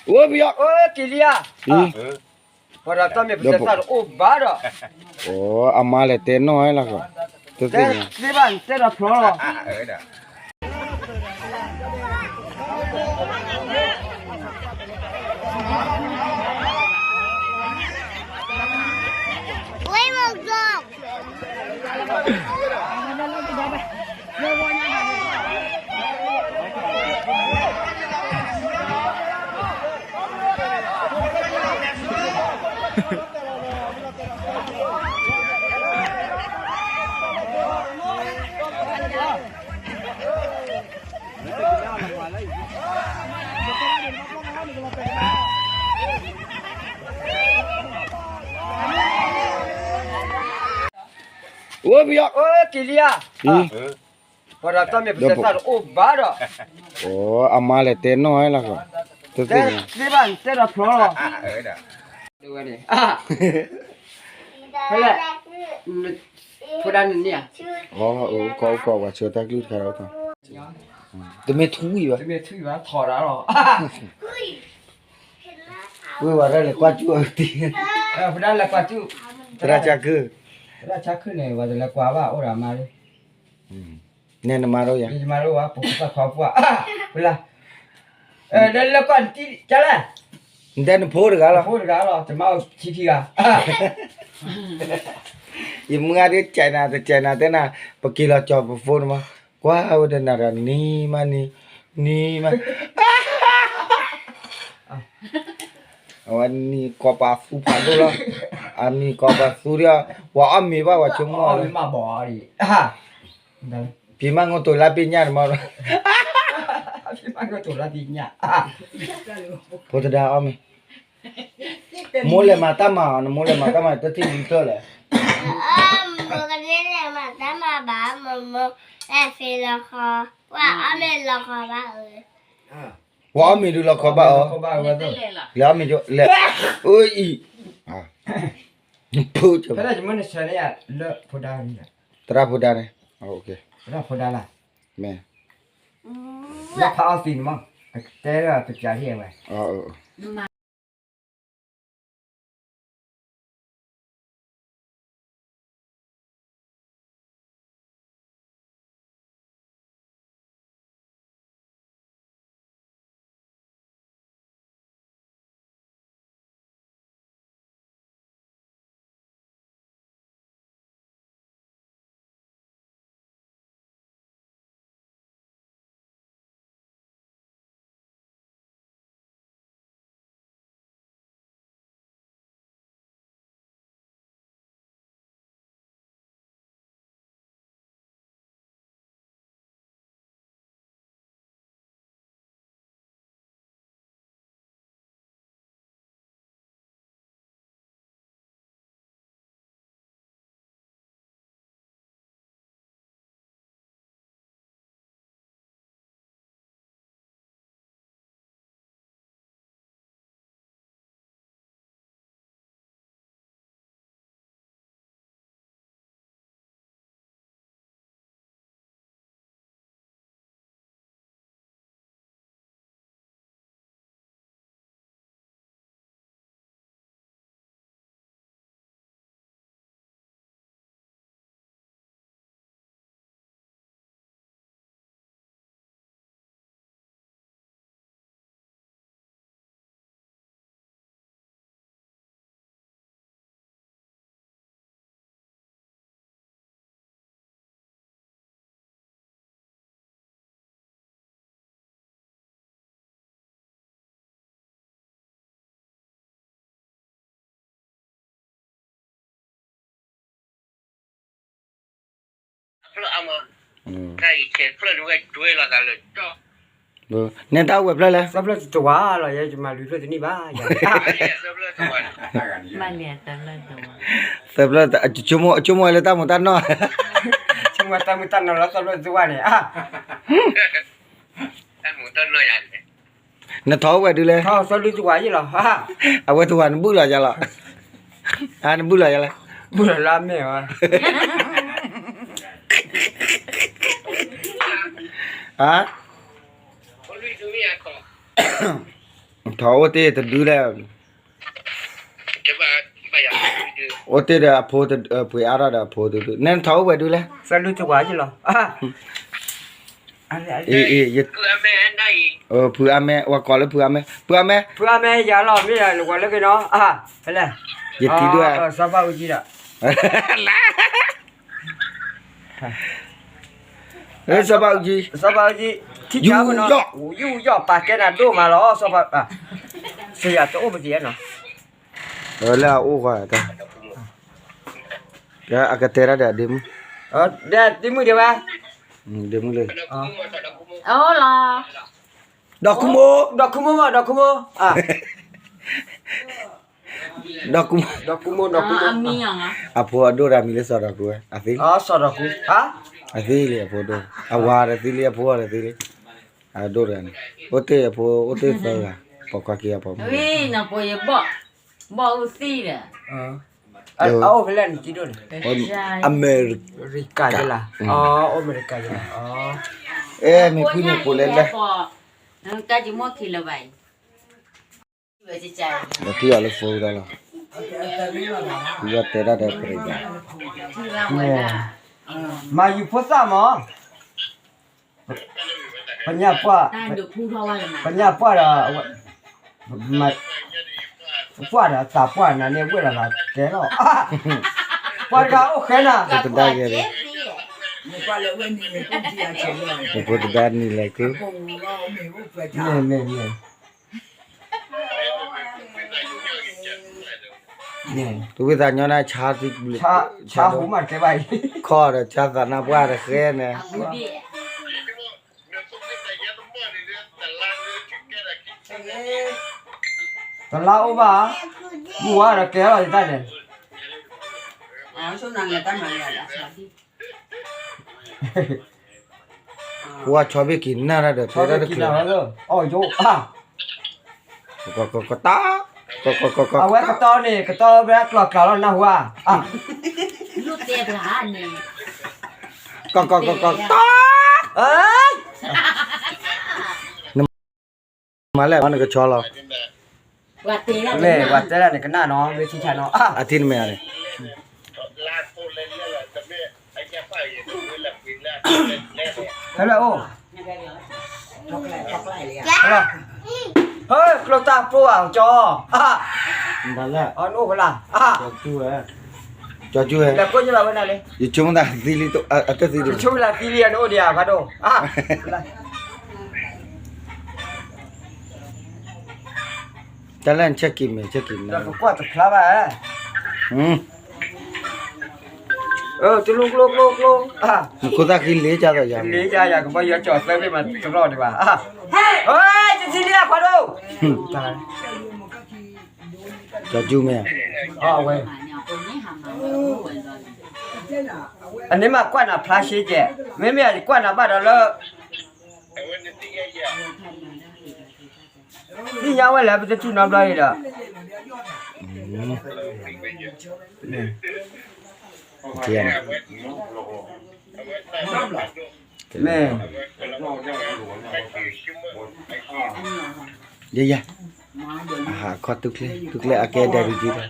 အိၣ်ပယီၤ, အိၣ်က့ၤလံဧါ, အံၤ, ပှၤဒီးတၢ်မ့ၢ်ပစဲးစၢ်တအိၣ်ဘၣ်ဒီး, အိၣ်အမါလဲၤတဲနီၢ်ဝဲလီၤ, တသ့ၣ်ညါ, သ့ၣ်ဘၣ်တဲဒီးဖျီလီၤ, အိၣ်ပယီၤ, အိၣ်က့ၤလံဧါ, အံၤ, ပှၤဒီးတၢ်မ့ၢ်ပစဲးစၢ်တအိၣ်ဘၣ်ဒီး, အိၣ်အမါလဲၤတဲနီၢ်ဝဲလီၤ, တသ့ၣ်ညါ, သ့ၣ်ဘၣ်တဲဒီးဖျီလီၤ, ဝဲန့ၣ်, ဖဲလဲၣ်, ဖိဒါန့ၣ်န့ၣ်ဧါ, အိၣ်ကီးအိၣ်ကီး ပှၤဆှၢတၢ်ကလုၢ်တခါလီၤ, တမ့ၢ်ထူဝံၤဘၣ်, တမ့ၢ်ထူဝံၤဘၣ် ထီၣ်ဒၣ်လီၤ, ဝံၤဝဲဒၣ်လဲၤကွၢ်ကၠူၣ်အတံၤ, ဖိဒါလဲၤကွၢ်ကၠူၣ်, သရၣ်ဆါခုၣ်, သရၣ်ဆါခုၣ်န့ၣ် ဝဲတလဲၤကွၢ်ဘၣ် အိၣ်ဒီးအမါလံ, နဲနမါဒိၣ်ယၤ, ယမါဒိၣ်ဝဲ ပကစၢ်ခီပှၢ်, ဝဲလၢ, ဒီးလၢကွၢ်နတံၢ်ကလဲၣ်, နတဲနဖိတဂၤလီၤ, ဖိတဂၤလီၤ တမါအိၣ်ထံထံဂၤ, ယမုၢ်ဂၤဒ်ကနၤ တကနၤတဲနၤ, ပက့ၤလီၤကၠီၤပဖိန့ၣ်မး, ကွၢ်ဝဲဒီးနၤဒီးနံၤမးနံၤ, နံၤမး, အဝဲနံၤကီးပာ်သူဖးဒိၣ်လီၤ, အမံၤကီးပာ်သူဒီး, ပှၤအီၣ်မ့ၤဘၣ်ပှၤဆိကမိၣ်, ဖံးမးငိၢ်တိၤလါပ့ညၣ်န့ၣ်မး, ဖံးမးငိၢ်တိၤလါပ့ညၣ်, ဖိသဒါအီၣ်မ့ၤ, မိၢ်လဲၤမၤတၢ်မၤအီၤ နမိၢ်လဲၤမၤတၢ်မၤတထံၣ်လံတၢၢ်လဲၣ်, မိၢ်ကန့ၣ်လဲၤမၤတၢ်မၤဘၣ် မိၢ်မိၢ်, လဲၤဖဲလီခီ, ပှၤအီၣ်မ့ၤလီခီဘၣ်အီၤ, ပှၤအီၣ်မ့ၤဒုးလီခီဘၣ်အီၤ, လဲၤအီၣ်မ့ၤ, လဲၤ, အိၣ်အံၤ, ဖု, သရၣ်ဖိဒါန့ၣ်, မ့ၢ်, လၢဖးအီသံးန့ၣ်မး, ကတဲလၢပပျးဟံၣ်ဝဲ, နဲတၢ်ဝဲၢ်ဖျၢၣ်လဲၣ်, သၢဖျၢၣ်တဝၤလီၤ, ယမၤလွံၢ်ဖျၢၣ်တနံၣ်ဘၣ်, သၢဖျၢၣ်, ဆိကမိၣ်လၢတၢ်မူၤတၢ်နီၢ်, ဆိကမိၣ်တၢ်မူၤတၢ်နီၢ်လၢသၢဖျၢၣ်တဝၤန့ၣ်, နထီၣ်ဝဲဒုးလဲၣ်, အဝဲတဝၤနဘုၣ်လီၤယၤလီၤ, နဘုၣ်လီၤယၤလဲၣ်, ဘုၣ်လီၤလၢအမဲာ်ဝဲ, ဟါ ထီၣ်အိၣ်တ့ၢ်တဒုလဲၣ်, အိၣ်တ့ၢ်ဒီးအဖိတဒု, ပှ့ၤအါထီၣ်ဒီးအဖိတဒု, နဲနထီၣ်အိၣ်ဝဲဒုလဲၣ်, သၢလုၢ်တဝၤယလီၤ, အ့ၣ်, ဖုအါမဲ, ဝဲကိးလၢဖုအါမဲ, ဖုအါမဲ, ဖုအါမဲယၤလီၤ, မ့ၢ်ယၤနကိးလၢက့ၤနီၤ, ဖဲလဲၣ်, ယတံၤဒိၣ်, စီၤဘၣ်အူကၠံဒီး စီၤဘၣ်အူကၠံ, စီၤဘၣ်အူကၠံ, ထံၣ်ယီၣ်, ယူၢ်ယီၣ်ပာ်ကဲနၤဒိၣ်မးလီၤ, စီၤဘၣ်, စယၤတအိၣ်ပသံနီၤ, လၢအအိၣ်ဃီ, အကတဲဒၣ်ဒီးဒ့မုၣ်, ဒ့မုၣ်ဒ့ဝဲ, ဒ့မုၣ်လၢ, ဒီးခူမိၢ်, ဒီးခူမိၢ်မး, ဒီးခူမိၢ် ဒီးခူမိၢ်, အဖိအဒိၣ်တၢ်မံၤလၢစီၤဒီးခူဝဲ, အသ့လံ, အသ့လံအဖိဒိၣ်, အဝၤဒီးသ့လံ, အဖိဒီးသ့လံ, အဒိၣ်တဂၤန့ၣ်, အိၣ်တ့ၢ်အဖိ အိၣ်တ့ၢ်သၢဂၤ, ပိာ်ခွါခံဂၤပိာ်မုၣ်, ဘီၣ်အူသံဒီး, အအိၣ်ဖဲလဲၣ်နတံၤဒိၣ်န့ၣ်, အမဲရကၤယလီၤ, အမဲရကၤယလီၤ, အဲ မ့ၢ်ဖုန့ၣ်ကိးလဲၣ်လဲၣ် တၢ်ကမီၢ်ခံလၢၤဘၣ်အံၤ, ဒီးထံၣ်အီၤလၢ phone ဒၣ်လီၤ, ယတဲဒၣ်ဒီးပရံယါ, မၤယူၤဖိသၣ်မး, ပညၣ်ပှၢ်, ပညၣ်ပှၢ်ဒီး, ပှၢ်ဒီးသးပှၢ်နၤန့ၣ် ဝဲၢ်လီၤလီၤတဲလီၤ, ပှၤတဂၤအိၣ်ဃဲနၤ, တဒါဂဲၤ, ဖိတဒါနံၤလဲၤကု, မ့ၢ်မ့ၢ်မ့ၢ် တဝံသးညီနၤဆါ, ဆါဟူမးတကဲဘၣ်အံၤ, ခီဒီးဆါသးနါပှၢ်တဃဲန့ၣ်, တလါအိၣ်ဘၣ်, မုၢ်ဝါဒီးကဲလီၤယတၢ်န့ၣ် ပှၤဆီဘ့ၣ်က့ၤနၢ်တၢ်ဒီး ဆီဘ့ၣ်က့ၤနၢ်တၢ်ဒီး, အီၣ်ယိၣ်, ကတီ, အဝဲကတီန့ၣ် ကတီဝဲကျီၢ်ကျါလီၤနၢ်ဟူဧါ, ကတီ, မၤလဲၣ် နကဆီလီၤ, မ့ၢ်ပှၤတဲဒၣ်နကနၣ်နီၤ မ့ၢ်ထံဆါနီၤ, အထံၣ်နမဲာ်န့ၣ် ဖဲလဲၣ်အိၣ်, ဟဲ, ကျိတၢ်ပျိအကၠီ, အနအိၣ်ဖဲလဲၣ်, ကၠီကၠူဝဲ, လဲၤကိးကၠီလီၤဝဲဒၣ်လံ, ယဆိကမိၣ်သးသံလံ, အတသံလံ, ယဆိကမိၣ်သးသံလံ အနအိၣ်ဒံးဧါ ဖးဒိၣ်, တၢ်လၢနဆဲးက့ၤမဲာ် ဆဲးက့ၤမဲာ်, ဒီးကကွၢ်တဖျါဘၣ်, တလိကျိကျိကျိ, နခိၣ်သၣ်ဃံလ့ကၢ်သးယၤ, လ့ကၢ်ယၤ ကဘီယူၤကၠီၤသၢဘ့ၣ်မးတရီၣ်ဒံးဘၣ်, တသံလံအဖးဒိၣ်, ကၠီကၠူမဲာ်, အဝဲ, အန့ၣ်မးကွၢ်နၤဖျါရှဲကဲ, မ့မ့ၢ်အကွၢ်နၤဘၣ်ဒီးလၢ သ့ၣ်ညါဝဲလၢပတထံၣ်နီတဘျီအံၤဒီး, မ့ၢ်, ယယ, အဟးခီတူၢ်ကျဲ, တူၢ်ကျဲအကဲဒဲးဒ်ဒ်ဒီး, တယံ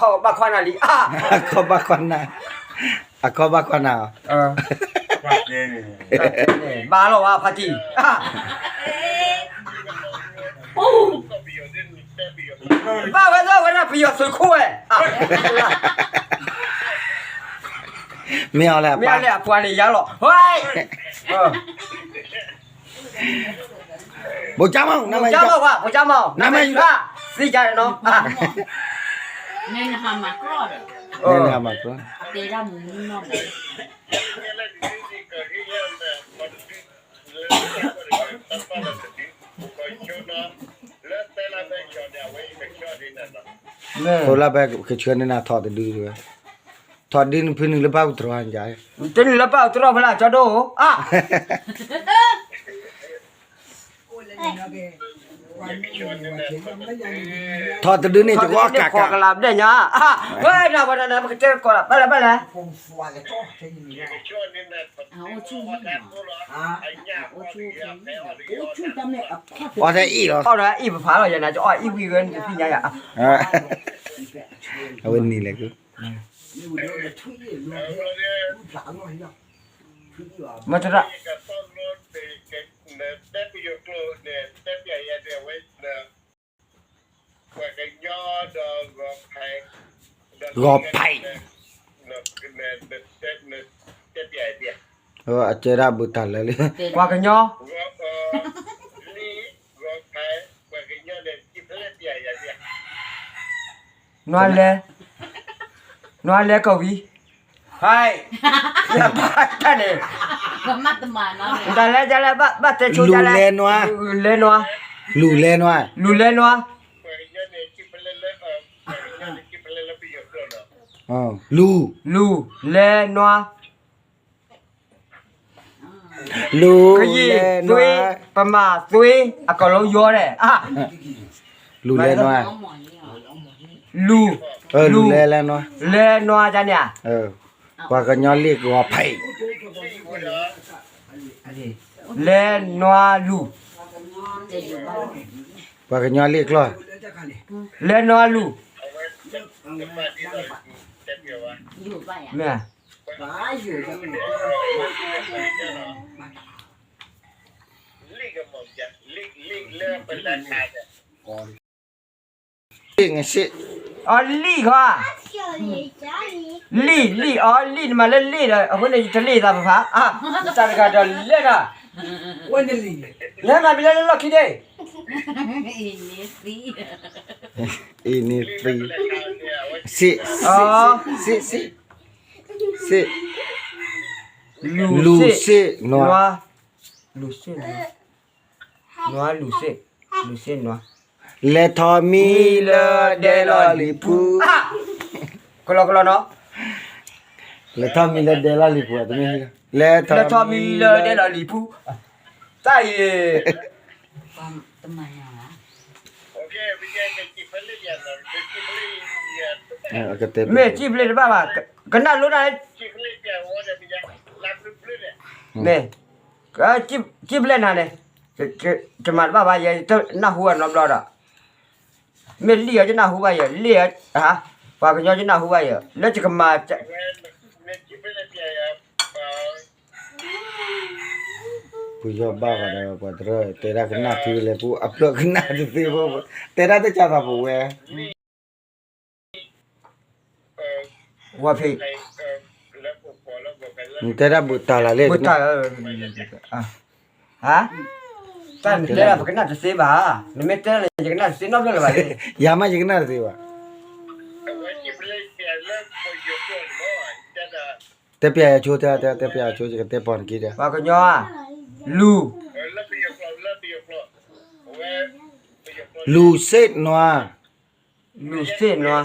ာ်ဘၣ်သံလီၤ, အခီၣ်ဘၣ်ခွါနၤလံ, အခီၣ်ဘၣ်ခွါနၤ, အခီၣ်ဘၣ်ခွါနၤ, ဘၣ်လီၤဝဲဖါတံၢ်, ဘၣ်ဝဲဒၣ်ဝဲဒၣ်ပယီၤသုးခိၣ်ဝဲ, မ့ၢ်အီၤလဲၣ်, မ့ၢ်အီၤလဲၣ် အပှၤန့ၣ်ယါလီၤ, ဘိကၠါမီၢ်, ဘိကၠါမီၢ်, ဘိကၠါမီၢ်, နမ့ၢ်ယါ, သံယါနီၤ, နဟးမၤကြၢး, တဲဒၣ်မုၢ်မုၢ်နီၢ်မး လၢသၢလါဘဲကဆှၢန့ၢ်နၤထီၣ်တဒု, ထီၣ်ဒုနဖုနုာ်လၢဘၣ်အူတြီၤ, တနုာ်လၢဘၣ်အူတြီၤဖဲလၢကၠီဒိၣ်ဧါ, ထီၣ်တဒုန့ၣ် ယကအီၣ်ကးကး ကလးဘျဲၣ်ညါ ဝဲဒၣ်ဝဲဒၣ် ပကတဲကီးလီၤ ဘၣ်လဲၣ်ဘၣ်လဲၣ် အီၣ်ထဲအံၣ်လီၤ အီၣ်ထဲအံၣ်ပဖးလီၤ ယနၤ ကအီၣ်အံၣ်ဝံၤဝဲနတသ့ၣ်ညါယၤ အဝဲနံၤလဲၣ် မတရၣ် ဂီၤဖံး အကဲဒၣ်ဘုတၢ်လၢလံ ပှၤကညီ နွါလဲ နွါလဲကဝံၤ ဟဲ တၢ်န့ၣ် တၢ်လဲ တၢ်လဲ ဘၣ်တဲဆိ တၢ်လဲ လူၤလဲနွါ လဲနွါ လူၤလဲနွါ လူၤလဲနွါ လူၤ လူၤလဲနွါ လူၤ ကယံၤ လဲနွါ သွေး ပမၤသွေး အကီးလီယီၤဒဲး လူၤလဲနွါ လူၤ လူၤ လဲ လဲနွါ လဲနွါ ကန့ၣ် ပှၤကညီလံာ်ကဝီၤဖဲ လဲနွါလူၤ ပှၤကညီလံာ်ကျိာ် လဲနွါလူၤ မ့ၢ် လံာ် အီၤလံာ်ခီ လံာ် လံာ် အီၤလံာ် နမၤလၢလံာ်ဒီး အဃိန့ၣ် ယတလံာ်သးပဖး တၢ်တဂၤဒီးလဲၣ်ဒီး လဲၤမၤမံၤလၢလၢလီၢ်ခံန့ၣ် အံၤန့ၣ်သံ စ့ စ့ စ့ စ့ စ့ လူၤစ့ နွါ လူၤစ့ နွါ လူၤစ့ လူၤစ့ နွါ လဲၤထီၣ်မံလၢဒဲလီၢ်လံၤဖူ ကလီကလီနီၤ လဲၤထီၣ်မံလၢဒဲလီၢ်လံၤဖူ တမ့ၢ် လဲၤထီၣ်မံလၢဒဲလီၢ်လံၤဖူ တၢ်အံၤ မ့ၢ်စံၣ်ဖျဲၣ်တဘၣ်ဘၣ် ကနၣ်လိနၤ မ့ၢ် စံၣ်ဖျဲၣ်နၤန့ၣ် ကမၤတဘၣ်ဘၣ် ယတနၢ်ဟူဘၣ်နီတဘျီဒီး မ့ၢ်လံာ်အီၤ ယနၢ်ဟူဘၣ်ယဲ လံာ် ပှၤကညီယနၢ်ဟူဘၣ်ယဲ လၢယကမၤ ပယီၤဘၣ်ဃီဒီး ပှၤတရၢ တဲဒၣ်ကနၣ်ထံလဲၣ် ပူအဖျၢၣ်ကနၣ်တသ့ဖိ တဲဒၣ်တကးသးပဝဲ ဝဲဖံ နတဲဒၣ်ဘုတၢ်လၢလဲၣ် ဟါ တၢ်နတဲဒၣ်ပကနၣ်တသ့ဘၣ် နမ့ၢ်တဲန့ၣ် ယကနၣ်တသ့နီတဘျီလၢၤဘၣ် ယၤမးယကနၣ်တသ့ဘၣ် တဲပျးယၤဆိ တဲ တဲပျးယၤဆိ ယကတဲပီၢ်နက့ဒီး ပှၤကညီ လူၤ လူၤစ့ၣ်နွါ လူၤစ့ၣ်နွါ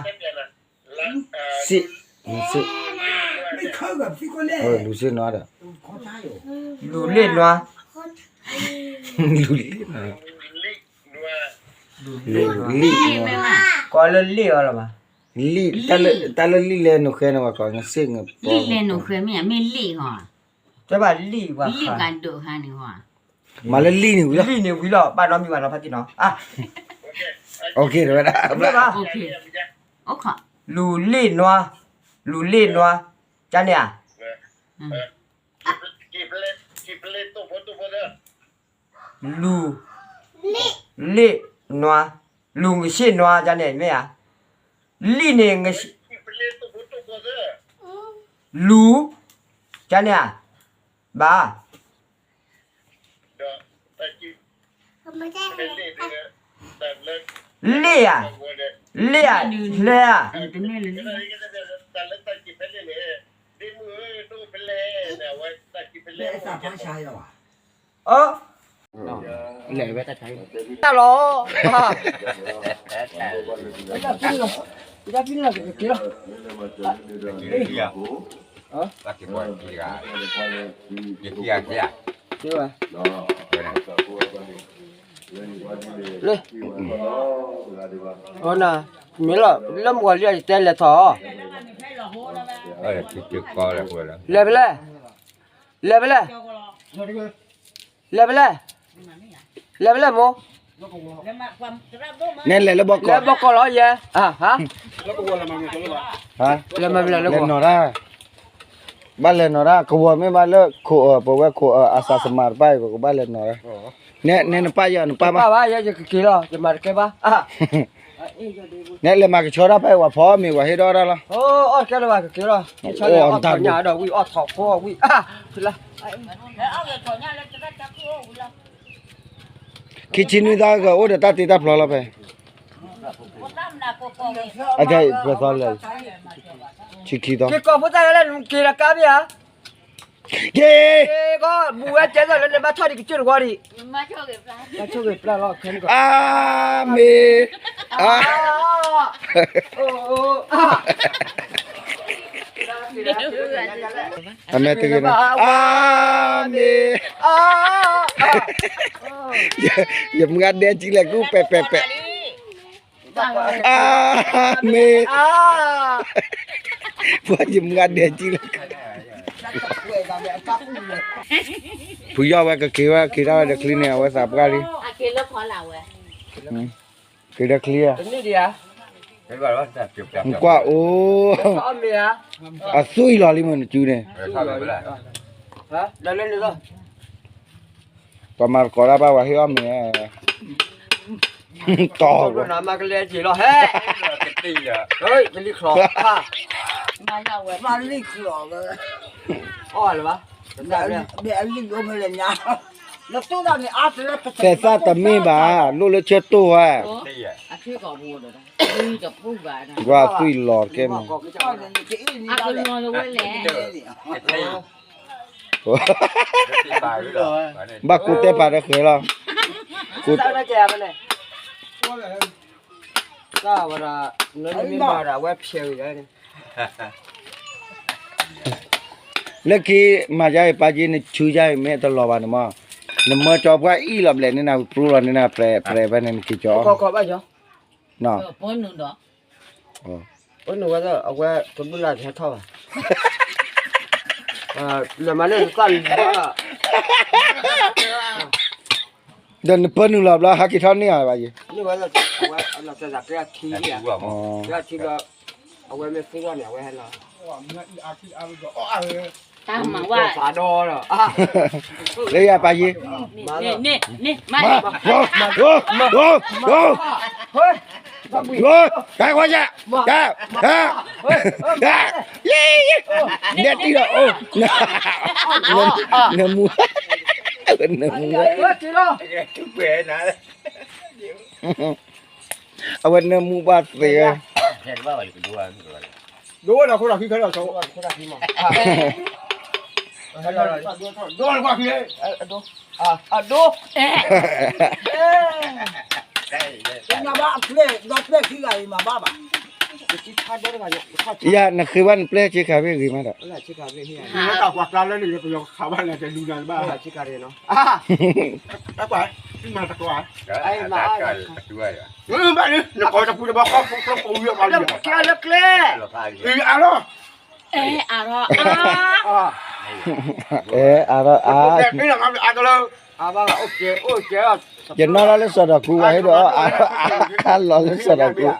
စ့ၣ် စ့ၣ် လူၤစ့ၣ်နွါဒီး လူၤလ့ၣ်နွါ လူၤလ့ၣ်နွါ လူၤလ့ၣ်နွါ ကိးလၢလ့ၣ်အီၤလီၤဘၣ် လံာ် တၢ်လၢလံာ်လဲၤနုာ်ဃဲန့ၣ် ပှၤကိးစ့ၣ်နွါ လံာ်လဲၤနုာ်ဃဲမ့ၢ် မ့ၢ်လံာ်ဟီ တဲဘၣ်လံာ်ဝဲ လံာ်ကဒိးဟါန့ၣ်ဟီ မၤလၢလံာ်န့ၣ်ဝံၤလီၤ လံာ်န့ၣ်ဝံၤလီၤ ဘၣ်နီတမံၤဘၣ်နီၤဖးတံၢ်နီၤ လူၤလ့ၣ်နွါ လူၤလ့ၣ်နွါ ကန့ၣ်ဧါ လူၤ လ့ၣ်နွါ လူၤငစ့ၣ်နွါ ကန့ၣ် မ့ၢ်ဧါ လံာ်န့ၣ် လူၤ ကန့ၣ်ဧါ ဘၣ် လ့ၣ်ဧါ လ့ၣ်ဧါ လဲၤဧါ တၢ်လီၤ တက့ၤလီၤ ယက့ၤတဂၤ ယက့ၤတဂၤ လၢ, မ့ၢ်လီၤ လၢမုၢ်ဂီၤလံယတဲလဲၤထီၣ်အီၤ, လဲၤဖဲလဲၣ်, လဲၤဖဲလဲၣ်, လဲၤဖဲလဲၣ်, လဲၤဖဲလဲၣ်မိၢ်, နဲလဲၤလၢဘီကီၢ်, လဲၤဘီကီၢ်လီၤယဲ, လဲၤမၤဖဲလဲၣ်လၢကီၢ်, ဘၣ်လဲၤနီၤဒၣ်, ကဝီၤမ့ၢ်ဘၣ်လၢခိၣ်အၢ ပဝဲခိၣ်အၢအစးစမးတဖၣ်အံၤ ပကဘၣ်လဲၤနီၤ, နဲနပၢ်ယၤနပၢ်ဘၣ်, ယဲယကက့ၤလီၤ ယမၤတကဲဘၣ်, နဲလဲၤမၤကဆှီတၢ်ဖဲအံၤ ပှၤဖီမ့ၤပှ�းဟ့ၣ်ဒီးတၢ်လီၤ, အီၣ်တကဲလၢၤဘၣ်ကက့ၤလီၤ, ဆၢလၢအီၣ်ထီၣ်ညၣ်ဒီးဝံၣ်အီၣ်ထီၣ်ဖိဝံၣ်, ခံဆံနွံသီကအိၣ်ဒီးတၢ်တ့တၢ်ဖျီလီၤဖဲ, အတၢ်ပှဲၤသီလၢ, ဆံခံသီ, က့ၤကိးဖိသၣ်လၢနက့ၤဒီးကါဘၣ်ဧါ, က့ၤ, က့ၤကီၢ် ဘူးဝဲကဲသိးလၢနဘၣ်ထီၣ်ဒံးကစၢၢ်တဝီဒံး, ဘၣ်ဆိၣ်ဂ့ၤပျၢ်လီၤခဲန့ၣ်ကီး, အၤမ့ၣ်, အၤ, အမဲာ်တဂ့ၤန့ၣ်, အၤမ့ၣ်, ယမုၢ်ဂၤဒဲးကံလဲၤကူပဲးပဲးပဲး, အၤမ့ၣ်, ပှၤယမုၢ်ဂၤဒဲးကံလဲၤ, ဖုယီၢ်ဝဲကက့ၤဝဲက့ၤတၢ်ဝဲဒီးချံန့ၣ် အဝဲသးပှၢ်လံ, က့ၤဒီးချံဧါ, နကွၢ်အိၣ်, အသွံၣ်လီၤလံမ့ၢ်နစုန့ၣ်, ပှၤမၤသကိးတၢ်ဘၣ်ပှၤဟ့ၣ်အီၣ်မ့ၤ, တီၢ်, မၤကလဲက့ၤလီၤဟဲ, ကလံၣ်ချီ, မၤလံၣ်ချီ, အီၣ်လၢၤဘၣ်, သဲးသၣ်တမ့ၢ်ဘၣ်, လိၣ်လၢဆၢတိၢ်ဝဲ, ကွၢ်သွံၣ်လီၤတကဲမ့ၢ် ဘၣ်ကူတဲပာ်ဒီးဃဲၤလီၤ, လၢခံမၤယါအံၤပာ်က့ၤနဆူယါအံၤမ့ၢ်တလီၤဘၣ်န့ၣ်မး, နမၢကၠီပှၢ်အံၣ်လီၤဘျဲၣ်န့ၣ်နၤ ပရူလီၤန့ၣ်နၤ ပြဲးပြဲးဖဲန့ၣ်နက့ၤကၠီ, အဝဲတဘူၣ်လၢဟဲထီၣ်ဘၣ်, လဲၤမၤန့ၢ်နသၣ်လံၤဘၣ်, ဒီးနပၢနုာ်လီၤဘျီ ဟးက့ၤထီၣ်န့ၢ်အီၤဘၣ်ယံၤ, အဝဲမ့ၢ်သ့ၣ်န့ၣ် အဝဲဟဲလီၤ, တၢ်မၤဝဲ, လၢယၤပာ်ယံၤ, တၢ်ကွၢ်ယၤ, တၢ်, တၢ်, ယဲ, ယဲ, ဒဲတံၢ်ဒီးအိၣ်, နမူ, နမူ, အဝဲနမူဘၣ်သ့ၣ်, ဒိၣ်ဒီးခိၣ်ဒီးခံခဲလီၤ, ဒိၣ်, အဒိ, ယၤနဃ့ဘၣ်နပျဲၢ်ဆ့ခါဖဲဂ့ၤမးဒီး, ဘၣ်, လၢကျဲ, အဲအါထီၣ်အါ, အဲအါထီၣ်အါ, ယနီၢ်လီၤလၢစီၤဒီးကူ ပှၤဟ့ၣ်ဒီးအါထီၣ်အါ, လီၤလၢစီၤဒီးကူ,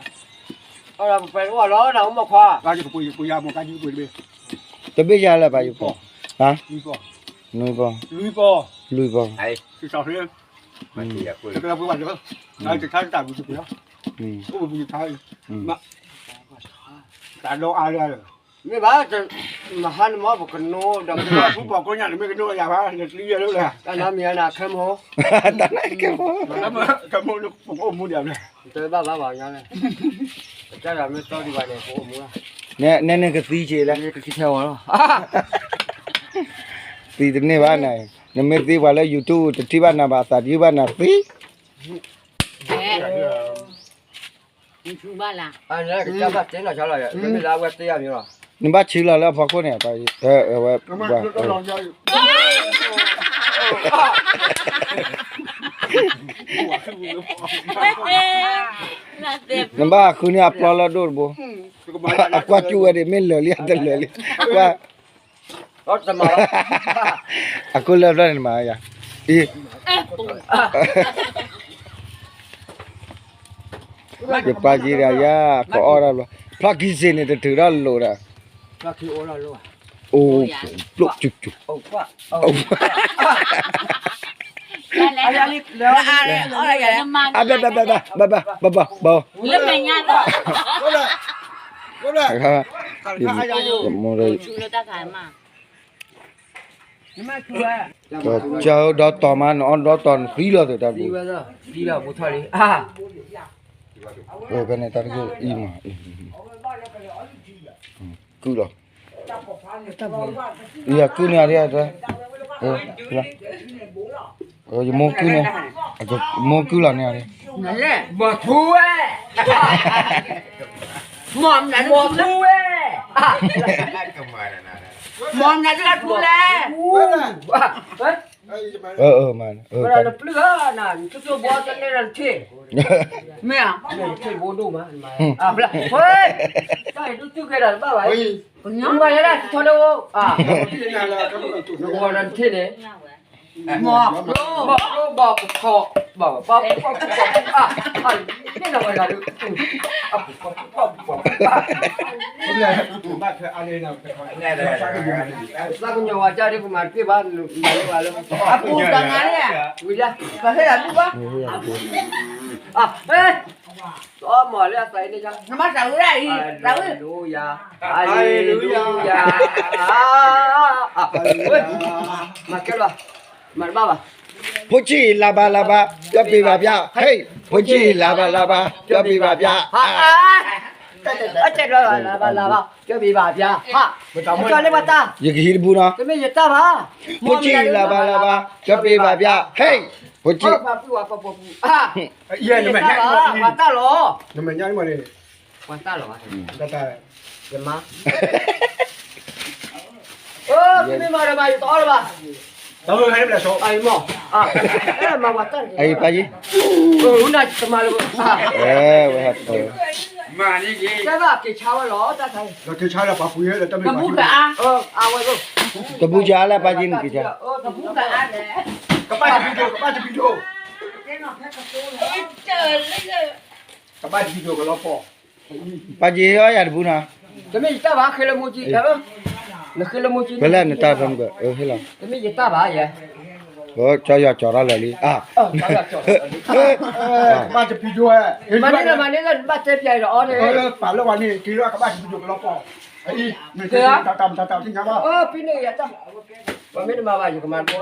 တဘ့ၣ်ယၤလၢၤဘၣ်ယဖိ, နွံပီ, လွံၢ်ပီ, မ့ၢ်ဘၣ်, မဟါနမီၢ်ပကနိဒီး, တၢ်နါမံၤနၤခဲမိၢ်, ခဲမိၢ်, ပကအိၣ်မူဒီး, တဘၣ်ဘၣ်ဘၣ်ညါလဲၣ်, တၢ်မ့ၢ်တီဒံးဘၣ်န့ၣ် ပအိၣ်မူလီၤ, နဲန့ၣ်ကသံက့ၤလဲၣ်, သံတန့ၢ်ဘၣ်န့ၣ်, နမ့ၢ်သံပှၤလၢ YouTube တထံၣ်ဘၣ်နၤဘၣ် အသးတယုၢ်ဘၣ်နၤသံ ဘၣ်လၢ, နဘၣ်ဆံးလီၤလၢအဖီခိၣ်န့ၣ်, ဝဲ, ဝဲ, ဝဲ, ဝဲ, ဝဲ, နဘၣ်ဃုန့ၢ်အပျီလၢအဒိၣ်တဘိ, အကွၢ်ကၠူၣ်ဝဲဒၣ် မ့ၢ်လၢာ်လံအတလၢာ်လံ, ကွၢ်, အခိၣ်လၢဖျၢၣ်န့ၣ်မးယၤ, အံၤ, ယပာ်က့ၤဒၣ်ယၤ, ကအီၣ်ဒၣ်ဘျီ, ဖျီၣ်ခံစ့န့ၣ် တထုးထီၣ်လိာ်ဒီး, အိၣ်, ပျိၣ်ကၠူၣ်ကၠူၣ်, အဘဘဘဘဘဘဘဘ, လၢမဲာ်ညါလီၤ, ကၠီဒီတီၤမး နအီၣ်ဒီတီၤနသံလီၤသ့တၢ်ဘိ, ဖဲန့ၣ်တၢ်တဂ့ၢ်အံၤမး, ကုၢ်လီၤ, ယကုၢ်န့ၢ်အီၤ, ယမိၢ်ကုၢ်န့ၢ်, မိၢ်ကုၢ်လီၤန့ၢ်အီၤ, မထူဝဲ, မထူဝဲ, မနၤတထူလဲၣ်, အၢ မၤ, ပျုၢ်ဧၢ, နထူဘိတန့ၢ်ဒီးနထံၣ်, မ့ၢ်ဧါ, နထံၣ်ဘိဒိၣ်မး, တၢ်အံၤဒုးတုၢ်ကဲဒီးတဘၣ်ဘၣ်, ပညိမၤလၢတၢ်ထီၣ်တအိၣ်, နဂီၤဒီးနထံၣ်န့ၣ်, မီၤကျိဘီၣ်ကျိဘီၣ်ကထီၣ်, ဘီၣ်ဘီၣ်ဘီၣ်ဘီၣ်, မ့ၢ်နဝဲဒၣ်ဒုး, သးကညီၤဝဲကၢ်ဒ်ပမၤတက့ၢ်ဘၣ်, မၤလၢပှၤလၢ, အပူၤတၢ်နါန့ၣ်, ဝံၤလၢ, ပဟ့ၣ်အဒူၣ်ဘၣ်, အ, တအီမီၤလၢအသးအံၤန့ၣ်, နမၤတၢ်ဝံၤဒၣ်အံၤ, ဟါလ့လူယၤ, ဟါလ့လူယၤ, မၤကဲလီၤ, မၤတဘၣ်ဘၣ်, ဖိဆံးလၤဘၣ်လၤဘၣ်, ပျီပံၤဘၣ်ပျၢ်, ဟ့ၣ်, ဖိဆံးလၤဘၣ်လၤဘၣ်, ပျီပံၤဘၣ်ပျၢ်, အ, လၤဘၣ်လၤဘၣ်, ပျီပံၤဘၣ်ပျၢ်, ဟါ, လၢပတၢ်လၢပတၢ်, ယကဟံးတဘူနီၤ, တမ့ၢ်ယတၢ်ဘၣ်, ဖိဆံးလၤဘၣ်လၤဘၣ်, ပျီပံၤဘၣ်ပျၢ်, ဟ့ၣ်, ဖိဆံး, ပှၤတၢ်လီၤ, နမဲာ်ညါန့ၣ်မးန့ၣ်, ပှၤတၢ်လီၤ, ယမါ, မ့ၢ်မၤဒီးမၤယတအီၣ်လၢၤဘၣ်, တၢ်မၤ, မၤပှၤတၢ်, အံၤပာ်ယံၤ, ဝဲဟးတၢ်, ကဲဘၣ်က့ၤဆါဝဲလီၤ, တၢ်ဆါ, တဘူၣ်ကါ, အဝဲ, တဘူၣ်ကါလၢပာ်ယံၤန့ၣ်က့ၤဆါ, ကဘၣ်တဘံဒိၣ်, ကဘၣ်တဘံဒိၣ်, ကဘၣ်တဘံဒိၣ်ကလီၤပီၢ်, ပာ်ယံၤအီၣ်ယၤတဘူၣ်နီၤ, တမ့ၢ်ယတၢ်ဘၣ်, ဃ့လၢမိၢ်ကံ, နဃ့လၢမိၢ်ကံ, ဖဲလဲၣ်နတၢ်ဖဲမုၢ်, ဟ့ၣ်လီၤ, တမ့ၢ်ယတၢ်ဘၣ်ယဲ, ကၠီယီၤကၠီၤထီၣ်လၢာ်လံ, ကဘၣ်တဘံဒိၣ်, မၤန့ၢ်လၢမၤန့ၢ်လၢနဘၣ်တဲပျဲအံၤဒီးအီၤန့ၣ်, ပာ်လၢပှၤန့ၣ် က့ၤလၢကဘၣ်တဘံဒိၣ်ကလီၤပီၢ်, အံၤ, တၢ်တၢ်တၢ်တၢ်တၢ်တၢ်, ပမ့ၢ်တမၤဘၣ် ယကမၤတဘိလီၤ,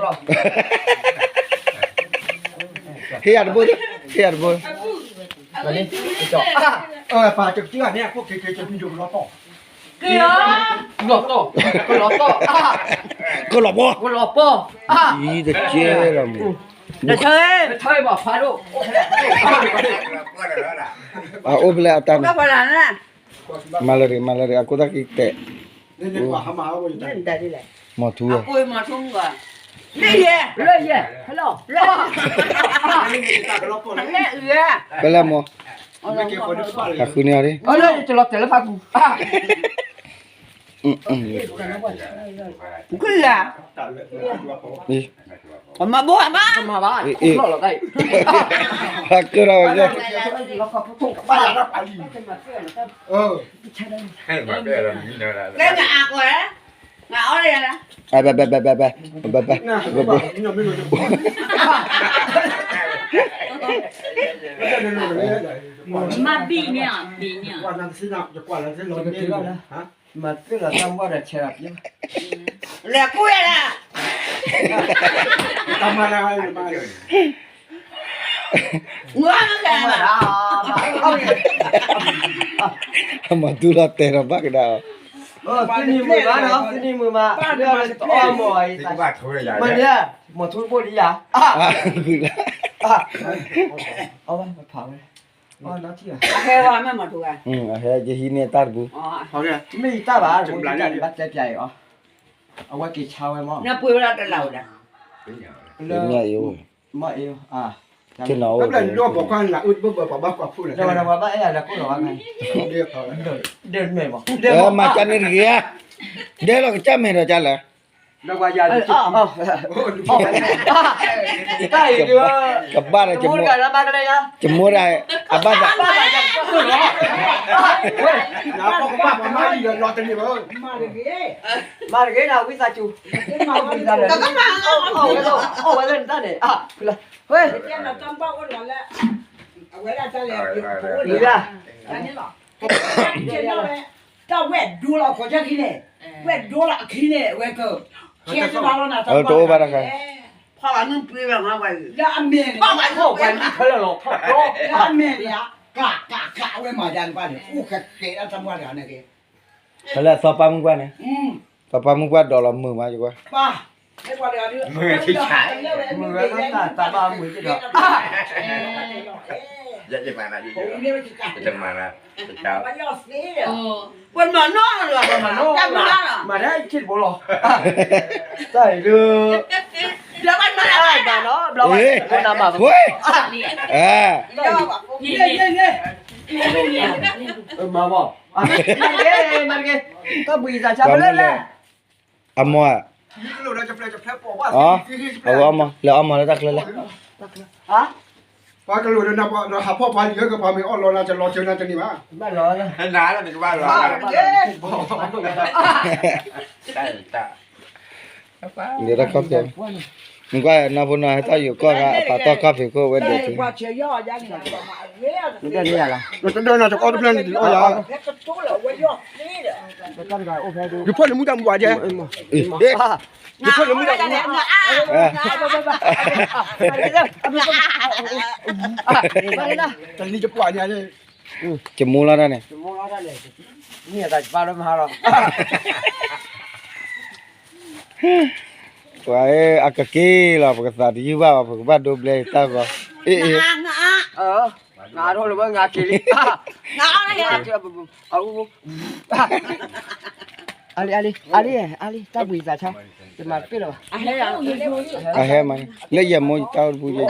ဟ့ၣ်ယၤတဘိ, ဟ့ၣ်ယၤတဘိ, ပာ်တက့ၢ်န့ၣ် အခိၣ်က့ၤက့ၤတဘံဒိၣ်ကလီၤပီၢ်, ကလီၤပီၢ်, ကလီၤပီၢ်, အံၤတကဲလီၤမး, တဆၢ, အအိၣ်ဖဲလဲၣ်အတၢ်န့ၣ်, မၤလၢာ်တဂ့ၤ မၤလၢာ်တဂ့ၤ အခိၣ်သၣ်ဃံတဲာ်, မီၤထူဝဲ, လၢယဲ, လၢယဲ, ဖဲလဲၣ်မိၢ်, ဟးဃုန့ၢ်အီၤ, လၢယတလီၤတဲာ်လၢဖးပူၤ, မၤဘိမး, ဖးကၢထီၣ်ဝဲ, ကဲနအါကွၢ်, ဘဲဘဲဘဲဘဲဘဲဘဲဘဲ, မၤဘံၣ်န့ၣ်, ဘံၣ်န့ၣ်, မၤသ့လီၤတၢ်မီၢ်ဒီးဆဲးလီၤပျဲ, လဲၤကူၣ်ယၤလၢ, တၢ်မၤလၢ, မၤတူၢ်လီၤတဲာ်ဒီးဘၣ်ကဒါအီၤ, သုနံၤမုာ်မးနီၤ, သုနံၤမုာ်မး, တအီၣ်မီၢ်အံၤ, မၤန့ၣ်, မီၤထူတဘိလံယၤ, အဝဲဖးဝဲ, အဟဲဝဲမ့ၢ်မီၤထူဂၤ, အဟဲ ယဟံးန့ၢ်တၢ်တပူၤ, မ့ၢ်ယတၢ်ဘၣ်, ဘၣ်တဲပျဲအံၤအီၤ, အဝဲက့ၤဆါဝဲမီၢ်, နပှ့ၤဝဲဒၣ်တလးဝဲဒၣ်, မ့ၢ်အံၤ, မ့ၢ်အံၤ, ထံၣ်နီၤအိၣ်, မၤကၢန့ၣ်တဂ့ၤဧါ, ဒဲလီၤကစၢ်မ့ၢ်ဒီးကလဲၣ်, ကဘၣ်ဒီး, ကမိၣ်ဒၣ်, အဘၣ်သး, မၤတဂ့ၤ, မၤတဂ့ၤ, ဝံသးစူၤ, အီၣ်ဝဲလၢနတၢ်န့ၣ်, ဝဲ, အဝဲဒၣ်တၢ်လဲၤ, တၢ်ဝဲၢ်ဒိလီၤအခိၣ်ချၢခံန့ၣ်, ဝဲၢ်ဒိလီၤအခံန့ၣ် ဝဲက, တအိၣ်ဘၣ်တခါ, လၢအမဲာ်န့ၣ်, လၢအမဲာ်န့ၣ်, ကျးကျးကျး အဝဲမၤဒၣ်တဘၣ်န့ၣ် အိၣ်ဃဲဃဲဒၣ်တၢ်မုၢ်တဂၤန့ၣ်က့ၤ, ဖဲလၢအသီပၢ်မုၢ်ပှၢ်န့ၣ်, သီပၢ်မုၢ်ပှၢ်ဒိးလီၤမုာ်မးယကွၢ်, မုာ်ဝဲတၢ်တၢ်ဘၣ်မုာ်က့ၤဒီး, ယမၤနၤ, ပမၤနီၢ်လီၤ, မၤနီၢ်, မၤဒၣ်ယထံၣ်တဘိလီၤ, တၢ်အံၤဒုး, ဘျီဝဲ, ဘျီဝဲ, ဝဲ, မၤဘၣ်, မၤတဂ့ၤ, မၤတဂ့ၤ, တၢ်ဘှံးသးဆါဖဲလဲၣ်, အမိၢ်, အဝဲအီၣ်မ့ၤ, လဲၤအီၣ်မ့ၤလၢတၢ်ချၢလဲၣ်, ပှၤကလိာ်ဒီးနၤပှၤဒီးဟးဖီၣ်ပှၤလံၤဧၢ ကပှၤမ့ၢ်အီၣ်လီၤနၤ တလီၤစၢၤနၤတန့ၢ်ဘၣ်, နၤလီၤနကဘၣ်လီၤ, တၢ်, နကွၢ်နီၢ်ဖိနီၢ်ဟဲထီၣ်ယိၤကီၢ်ဂၤ အပာ်တီၢ်ကီၢ်ဖံးခိၣ်ဝဲဒၣ်, တဒၢနၤတကအီၣ်တဖျၢၣ်န့ၣ် အီၣ်ယၤ, ယဖီၣ်န့ၣ်မူတၢ်မူဘၣ်ဒဲ, ယဖီၣ်န့ၣ်မူတၢ်မူဘၣ်, တနံၤယပှၤန့ၣ်, ယမူလီၤတၢ်န့ၣ်, မ့ၢ်အသးယပၢ်လၢမဟါလီၤ, ပှၤအကက့ၤလီၤ ပကသးတယုၢ်ဘၣ်ဘၣ် ပကဘၣ်ဒိဘျဲတၢ်ဂီၤ, အ့ၣ်အ့ၣ်, နၤထီၣ်လၢၤဝဲ နၤက့ၤလံ, အလံ အလံ အလံ တၢ်ဘှံးသးဆါ, ယမၤတပ့ၢ်လၢၤဘၣ်, အဟဲမး, လၢယမိၢ်ယတၢ်အိၣ်တပူၤယဲ,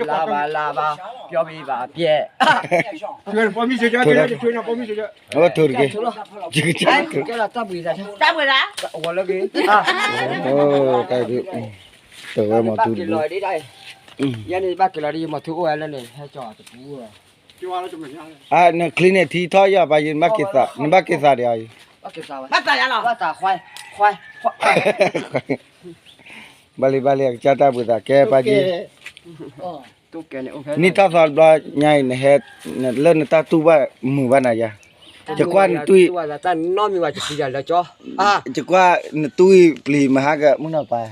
လါဘၣ်လါဘၣ်, ပျီဘံဘၣ်ပျဲ, အဝဲထိၣ်တက့ၢ်, ကဲလီၤတၢ်ဘှံးသးဆါ, တၢ်ဘှံးသး, အဝဲလၢဂ့ၤ, တၢ်ဒုး, တဝဲမၤထူတပူၤ, ယဲန့ၣ်ဘၣ်က့ၤလီၤဒီး ယမၤထူအိၣ်ဝဲလၢန့ၣ် ဟဲကၠီတပူၤ, အနချံန့ၣ်ထံထီၣ်ယီၤ ပၢ်ယံၤ နဘၣ်က့ၤသး, နဘၣ်က့ၤသးဒီးအီၤယံၤ, ဘၣ်လံ ဘၣ်လံ အကစၢ်တၢ်ဘှံးသး ကဲပၢ်ယံၤ, နံၣ်ထီၣ်သီတဘျီညါအံၤ နဟဲ, လၢနတၢ်တူၢ်ဘၣ်မုာ်ဘၣ်နၤယၤ, ယကွၢ်နတူၢ်, ယကွၢ်နတူၢ်အံၤပျံၤမဟါက မုၢ်နီၢ်ပၢ်,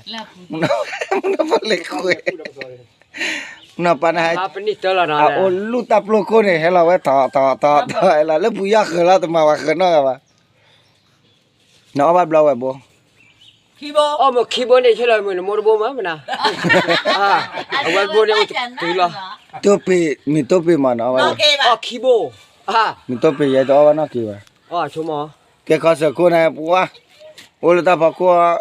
မုၢ်နီၢ်ပၢ်လဲၤကွဲး, မုၢ်နီၢ်ပၢ်န့ၣ်, အအိၣ်လူၢ်တၢ်ပျိခိၣ်န့ၣ် ဟဲလီၤဝဲထီၣ်ထီၣ်ထီၣ်ထီၣ် ဟဲလီၤလၢပူၤယီၢ်ဃၢၤလီၤ တမၤဝဲဃၢၤနီတဂၤဘၣ်, နအီၣ်ဘၣ်ဘျီဝဲဘိ အီၣ်မ့ၢ်ခံဘိန့ၣ် ဆဲလီၤမ့ၢ်နမိၢ်တဘိမးမနၤ, အဝဲဘိန့ၣ်အိၣ်တတုၤလီၤ, တိၢ်ပ့ၤ, မ့ၢ်တိၢ်ပ့ၤမးနအီၣ်ဘၣ်, အီၣ်ခံဘိ, မ့ၢ်တိၢ်ပ့ၤယဲတအီၣ်ဘၣ်နီၢ်က့ၤဘၣ်, ကဲခီစၢၤခိၣ်န့ၣ် ပှၤ, အိၣ်လၢတၢ်ဖီခိၣ်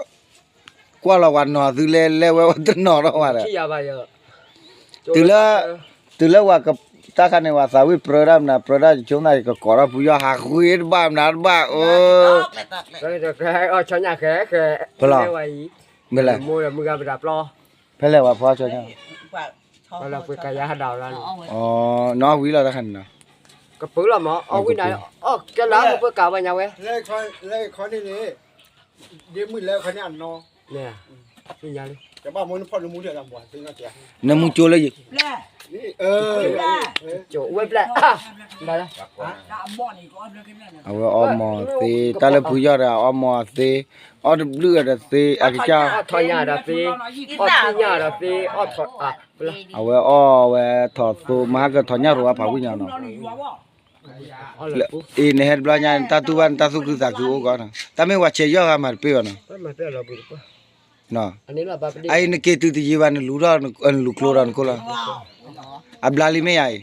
ကွၢ်လီၤဝဲနီၤသုလဲၤလဲၤဝဲတနီၤထီၣ်ဝဲဒီး, တုၤလၢ, တုၤလၢဝဲက, တၢ်ခါန့ၣ် ဝဲသးဝံၣ်ပြၢဒၣ်မနၤ ပြၢဒၣ်ယဆိကမိၣ်သး ယကကိးထီၣ်ဖုယီၢ်ဟးဃုတဘၣ်မနၤတဘၣ်, အိၣ်, ဖဲလဲၣ်, ဖဲလဲၣ်ဝဲဖီဆိညါ, နအီၣ်ဝံၤလီၤတၢ်ခါန့ၣ်နီၤ, ကပုာ်လီၤမး အီၣ်ဝံၤနၤ, အီၣ်ကဲလၢပကးဝဲညါဝဲ, ဒ်မုၢ်လဲၤခီန့ၣ်အနီၤ, နမူကၠိလၢယံၤ, ကၠိဝဲဘျဲၣ်, အဝဲအီၣ်မ့ၤသ့, တၢ်လၢဖုယီၢ်ဒီး အီၣ်မ့ၤသ့, အီၣ်တဘျုးဒီးသ့, အကစၢ်, အီၣ်ထီၣ်ညၣ်ဒီးသ့, အီၣ်ထံၣ်ညၣ်ဒီးသ့, အီၣ်ထီၣ်, အဝဲအီၣ်ဝဲထီၣ်သိ, မဟါကထီၣ်ညၣ်ရိၤအဖးဝံၣ်ညါနီၤ အံၤနဟဲတဘျီညါ နတၢ်တူၢ်ဘၣ် နတၢ်သူၣ်ခုသးခုအိၣ်ကီးနီၤ, တၢ်မ့ၢ်ဝဲဆဲးယီၢ်ဂၤမၤတပ့ၢ်ဘၣ်နီၤ, အံၤနက့ၤတုၤတယံာ်ဘၣ် နလူၤထီၣ်, နလူၤကျိဒီးနခိၣ်လီၤ, အဘျါလံမ့ၢ်ယၤအံၤ,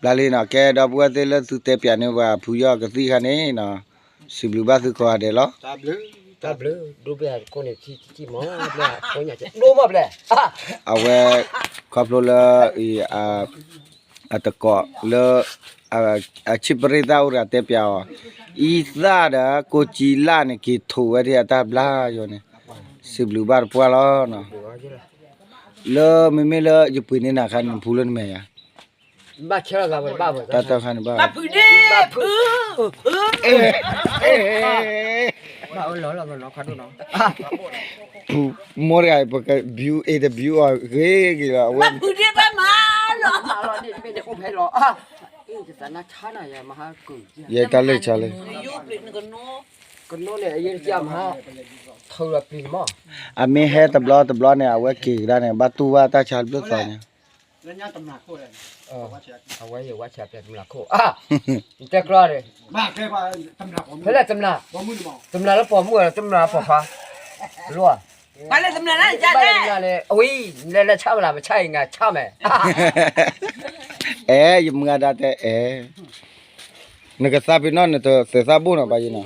ဘျါလံနီၤ, ကဲဒီပုၢ်ဝဲၢ်သ့ၣ်လၢသုတဲပၠးန့ၢ်ပှၤဖုယီၢ်ကသံၣ်ခါန့ၣ်နီၤ, စံးဘျုးဘၣ်သုကိးဂၤဒဲးလီၤ. တၢ်ဘျုး ဒိဘျဲၣ်ကိၣ်န့ၣ် ထံထံမီၢ်ဘျဲၣ် ကိၣ်ညါကဲ ဒိမီၢ်ဘျဲၣ် အဝဲ ခီဖျိလၢ အတကိးလၢ အဆံးပရ့သၣ်အိၣ်တဂၤတဲပျးအီၤ, အံသၣ်ဒီးကိးကံလၣ်န့ၣ် က့ၤထိးဝဲဒၣ်အတၢ်ဘျါယိာ်န့ၣ်, စံးဘျုးဘၣ်တပှၢ်လီၤ. လၢမ့မ့ၢ်လၢယပှ့ၤန့ၢ်နၤခါန့ၣ် နဖူလၢနမဲာ်ယၤ, ဘၣ်ဆၢလီၤသးဝဲဘၣ်ဝဲ တၢ်တခါန့ၣ်ဘၣ် ဘၣ်ဖုးဒ့ဖုး ဘၣ်အၢၣ်လီၤလီၤနီၤ ခီဒိၣ်နီၤ မိၢ်တဂၤ ပက view A တ view အီၤဂ့ၤဂ့ၤလီၤ အဝဲ ဘၣ်ဖုးဒ့ဘၣ်မၤလီၤ မၤလီၤဒ့တဘ့ၣ်န့ၣ် အိၣ်ဖဲလီၤ ယတၢ်လၢဆါလၢ ကနိန့ၣ် အယဲၢ်တကၢ်မၤ ထူလီၤပျံၤမီၢ် အမ့ၢ်ဟဲတဘျီတဘျီန့ၣ် အဝဲက့ၤကဒါန့ၣ် ဘၣ်တူၢ်ဘၣ်တၢ်ဆါဘျုးသီညါ အဝဲယဝဲဆဲးပျဲတမျးခိၣ် တဲကျီန့ၣ် ဖဲလဲၣ်တမျး တမျးလၢပိာ်မုၣ်ဝဲ တမျးပိာ်ခွါ လိၣ် ဘၣ်လဲၣ်တမျးန့ၣ် အဝဲ လဲၤလဲၤဆါမလား မဆါအံၤ ငါဆါမယ် အဲ ယမုၢ်ဂၤဒၣ်တဲအဲ နကသးပ့ၤနီၣ်နတသဲးသးဘိၣ်နီၤ ပၢ်ယံနီၤ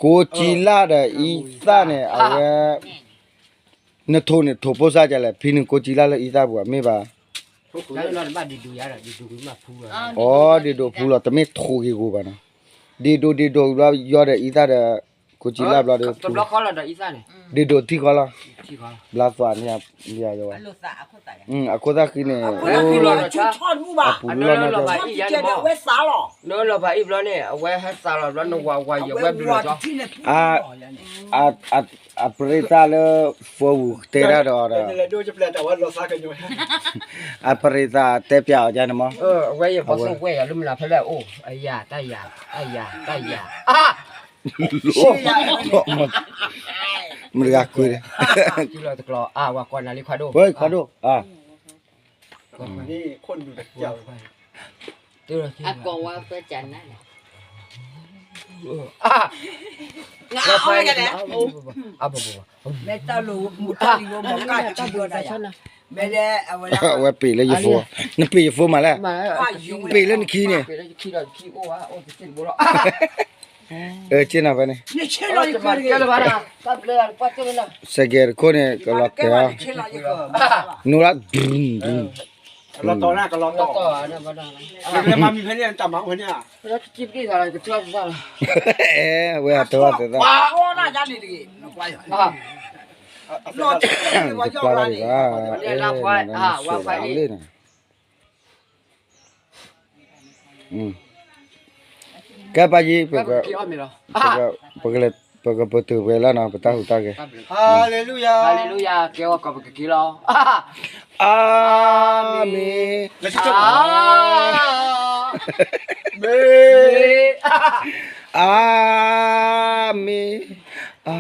ကိးကံလၣ်ဒီးအံသၣ်န့ၣ် အဝဲ နထိးန့ၣ် ထိးဖိစၢ်ကလဲၣ် ဖံနုာ်ကိးကံလၣ်လၢအံသၣ်ပူၤ မ့ၢ်ဘၣ် အီ ဒ့ဒိးဖူလီၤ တမ့ၢ်ထိးက့ၤဂိၤဘၣ်နီၤ ဒ့ဒိးဒ့ဒိးဘျီ ယီဒီးအံသၣ်ဒီး ကိးကံလၣ်ဘျီဒီး ဒ့ဒိးထံၣ်ဃီလီၤ ဘျါသွးန့ၣ် ယဝဲ အခိၣ်သၣ်ဃံန့ၣ် အပူၤလီၤနီၤ နလီၤဖးအံၣ်ဘျီန့ၣ် အဝဲဟဲသးလီၤဘျီ နဝၤဝၤယဝဲဘျီလီၤ အပရ့သၣ်လၢ phone ပူၤတဲဒၣ်ဒီး အပရ့သၣ်တဲပျးအီၤဒ်န့ၣ်မး အဝဲယပှၤသူဝဲယၤလၢမနုၤဖဲလဲၣ်အိၣ် အယၤ တၢ်ယၤ တၢ်ယၤ တၢ်ယၤ မတၤဂၤကွံာ်ဒီး လီၤတကျီၤ အဝဲကွၢ်နၤလံခီဒိၣ် ခီဒိၣ် အကိးဝဲပၢကနၤ အဝဲပ့ၤလၢယဖိ နပ့ၤယဖိမးလဲၣ် ပ့ၤလၢနခံန့ၣ် အၢ က့နၤဖဲန့ၣ် စဲးကဲးတခိၣ်န့ၣ် ကလီၤတဲာ်အီၤ နူလၢ ကလီၤတီၤန့ၣ် ကလီၤတီၤ မၤမံၤဖဲန့ၣ် တၢ်မၤအိၣ်ဖဲန့ၣ် အဲ ဝဲအတဝဲသ့ၣ်သၣ် ယပျါလီၤဒံးဘၣ် အဲ လၢန့ၣ် ကဲပၢ်ယံၤ ပကပတုာ်ပှဲၤလၢနီၤ ပတၢ်ဟူးတၢ်ဂဲၤ ဟါလ့လူယၤ ဟါလ့လူယၤ ကဲဝဲကီးပကက့ၤလီၤ အၤမ့ၣ် အၤမ့ၣ် အၤ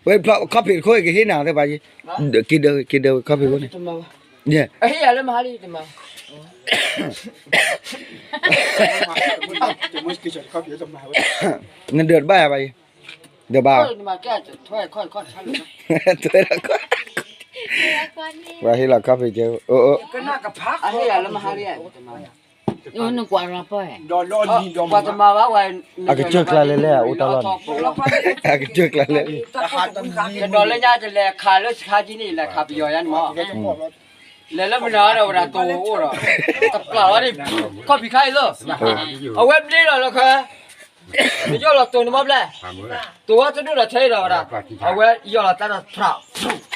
ဝဲခီၣ်ဖံးတခိၣ်ကဟ့ၣ်နၤသ့ၣ်ပၢ်ယံၤ က့ၤဒၢး က့ၤဒၢးဝဲခီၣ်ဖံးခိၣ်န့ၣ် အဟ့ၣ်ယၤလၢမဟါလံတမၤ နဒၢးတဘၣ်ယၤဘၣ်ယံၤ ဒၢးဘၣ် ထွဲဒီးခီၣ် ပှၤဟ့ၣ်လီၤခီၣ်ဖံးကဲ အိၣ်အိၣ် အဟ့ၣ်ယၤလၢမဟါလံ နကွၢ်လီၤပှဲၤ ပှၤတမၤဘၣ်ဝဲ အကစၢၢ်ကျါလဲၣ်လဲၣ် အအိၣ်တၢ်လီၢ်န့ၣ် အကစၢၢ်ကျါလဲၣ် ကဒီးလၢညါတလဲၤခးလၢစခါကံန့ၣ် လဲၤခးပယီၤယါန့ၣ်မး လဲၤလၢမနုၤဒီးဝဲဒၣ်တိၢ်အိၣ်ဒီး တပျၢ်လီၤန့ၣ် ခီၣ်ဖံးခါအံၤသိး အဝဲဘျ့လီၤလၢခါ ယီၢ်လီၤတိၢ်န့ၣ်မးဘျဲၣ် တိၢ်ဝဲတဒိၣ်ဒီးထဲဒီးဝဲဒၣ် အဝဲယီၢ်လီၤတၢ်ဒီးဖြး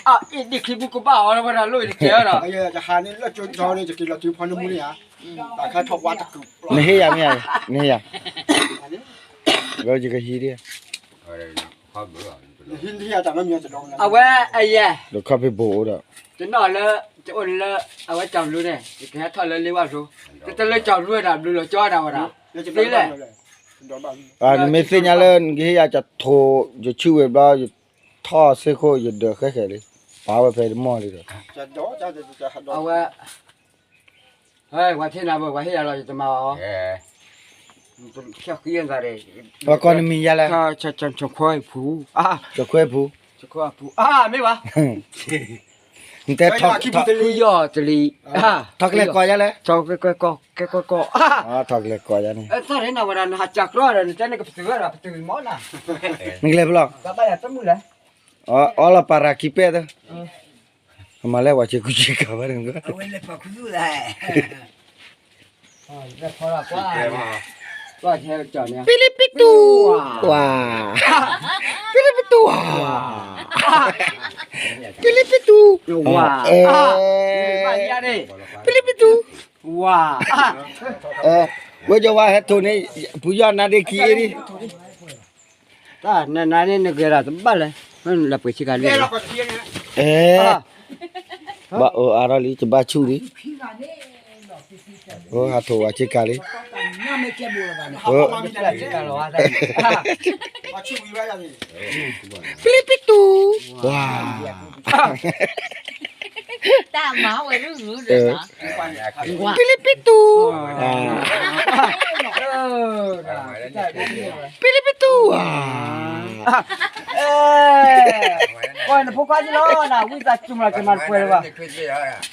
အအ့ၣ်ဒံၣ်ချံဘူးကဘၣ်အီၤဝဲဒၣ်လိၣ်အံၤတကဲဒီး ယဟးန့ၣ်လၢကၠိကၠီန့ၣ် ယက့ၤလီၤတုၤဖီနမူန့ၣ်ဧါ တၢ်ခါထီၣ်ဝါတကုး နဟ့ၣ်ယၤမ့ၢ်ဧါ နဟ့ၣ်ယၤ လၢယကဟံးဒံး အဝဲအယဲၢ် လၢခီၣ်ဖံးဘိးအိၣ်ဒီး တနီၣ်လၢ တအိၣ်လၢ အဝဲကၠီၤဘျုးန့ၣ် ယကဟဲထီၣ်လၢလ့ဝါဘျိ တတလၢကၠီၤဘျုးဝဲဒၣ် ဘျုးလီၤကၠီဝဲဒၣ်ဝဲဒၣ် သ့လဲၣ် နမ့ၢ်သ့ၣ်ညါလၢနကဟ့ၣ်ယၤကထိး ယဆူၣ်ဝဲဘျီ ယထီၣ်စ့ၢ်ခိၣ် ယဒၢးဃဲၣ်ဃဲၣ်လံ ပာ်ဝဲဖဲတမီၢ်လံဒီး အဝဲ ဝဲထံၣ်နၤဘၣ် ဝဲဟ့ၣ်ယၤလီၤ ယတမၤဘၣ်အီၤ ပှၤကိးနမံၤယါလဲၣ် ခွဲဖူ ခွဲဖူ ခွဲဖူ မ့ၢ်ဘၣ် နတဲထီၣ် ဖုယီၢ်တလံၤ, ထီၣ်ကလဲၤကိးယါလဲၣ်, ထီၣ်ကလဲၤကိး, ကဲကိးကိး, ထီၣ်ကလဲၤကိးယါန့ၣ်, သရ့နဝဲဒၣ် နဟးကၢ်ကျီဒီး နတဲန့ၣ်ကပတုာ်ဝဲဒီး ပတုာ်မီၢ်နၤ, နကလဲၤဖဲလဲၣ်, အီလီၤပၤရၤခံပဲၣ်သၢ, မၤလဲၣ် ပှၤဆ့ကူဆ့ကၤဘၣ်န့ၣ်, ပံလံပံတူ, ဝါ, ပံလံပံတူ, ဝါ, ပံလံပံတူ, ဝါ, ပံလံပံတူ, ဝါ, ဝဲကဝါဟဲထိၣ်န့ၣ်, ဖုယီၢ်နါဒ့ခံအံၤဒံး တၢ်နနါန့ၣ် နဂဲၤဒၣ်တဘၣ်လဲၣ်, လၢပှ့ၤဆ့ကၤလံ, အဲ, ဘၣ်အိၣ်အါထီၣ်လံ တဘၣ်ဆူၣ်လံ, ဟးထိၣ်ဝဲဆ့ကၤလံ, ပလံပတူ, ဝါ, ပလံပတူ, ပလံပတူ, ဝါ, နဖိခွါလီၤ နဝံသးစူၤမး ကမၤတပှဲၤလၢၤ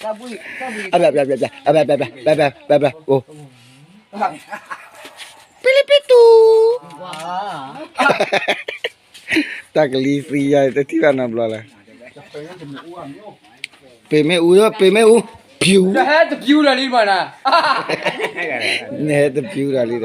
ဘၣ်, အဘၣ်ဘၣ်ဘၣ်ဘၣ်ဘၣ်ဘၣ်ဘၣ်, ပလံပတူ, တၢ်ကလံၤသံယါ တထံၣ်ဘၣ်နီတဘျီလၢၤ, ပ့ၤမ့ၣ်အူ ပ့ၤမ့ၣ်အူ, ဖၠူ, နဟဲတဖၠူဒီးလံမးနၤ, နဟဲတဖၠူဒီးလံဒီး